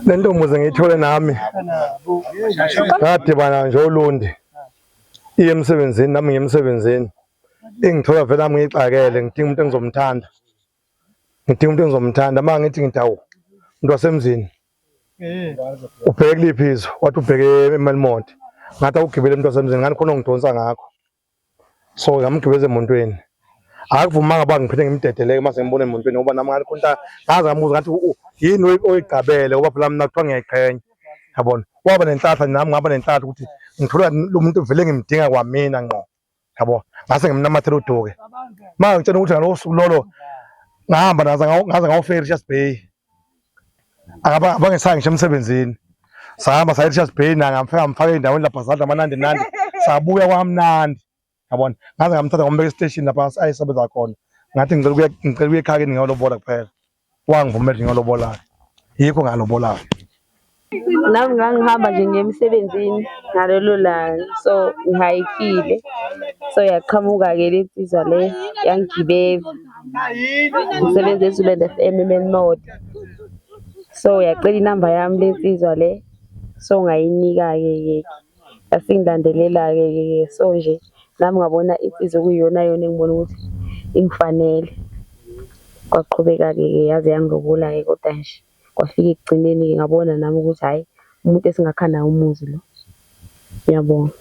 Le ntombi ngiyithole nami ngadibana nje oLundi iye emsebenzini nami ngiye emsebenzini ingithola vele nami ngiyixakele ngidinga umuntu engizomthanda ngidinga umuntu engizomthanda uma ngithi ngithi awu umuntu wasemzini ubheke kuliphi izwe wathi ubheke eMelmont ngathi awugibele umuntu wasemzini ngani khona ongidonsa ngakho so ngamgibeza emontweni akuvumanga uba ngiphinde ngimdedeleke uma sengimbona emontweni ngoba nami ngathi khona ngaze ngambuza ngathi yini oyigqabele ngoba phela mina kuthiwa ngiyayiqhenya yabona waba nenhlahla nami ngaba nenhlahla ukuthi ngithola lo muntu vele ngimdinga kwamina ngqo yabo ngase ngimnamathela uduke ma ngitshela ukuthi ngalowo suku lolo ngahamba naze ngaze ngawufika eRichards Bay abangesaya ngisho emsebenzini sahamba saya eRichards Bay na ngamfika ngamfaka endaweni lapha sadla amanandi nandi sabuya kwamnandi yabona ngaze ngamthatha ngombeka esiteshini lapha ayesebenza khona ngathi ngicela ukuya ngicela ukuya ekhaya kini ngiyolobola kuphela wangivumela ngiyolobola yikho ngalobola Nami ngangihamba nje ngiya emsebenzini ngalelo langa, so ngihayikile. So yaqhamuka-ke le nsizwa le yangigibeza. Ngisebenza eZululand F_M eMelmoth. So yacela inamba yami le nsizwa le, so ngayinika-ke ke. Yasingilandelela-ke ke ke, so nje nami ngabona insizwa okuyiyona yona engibona ukuthi ingifanele. Kwaqhubeka-ke ke yaze yangilobola-ke kodwa nje. Kwafika ekugcineni-ke ngabona nami ukuthi hhayi umuntu esingakha naye umuzi lo. Ngiyabonga.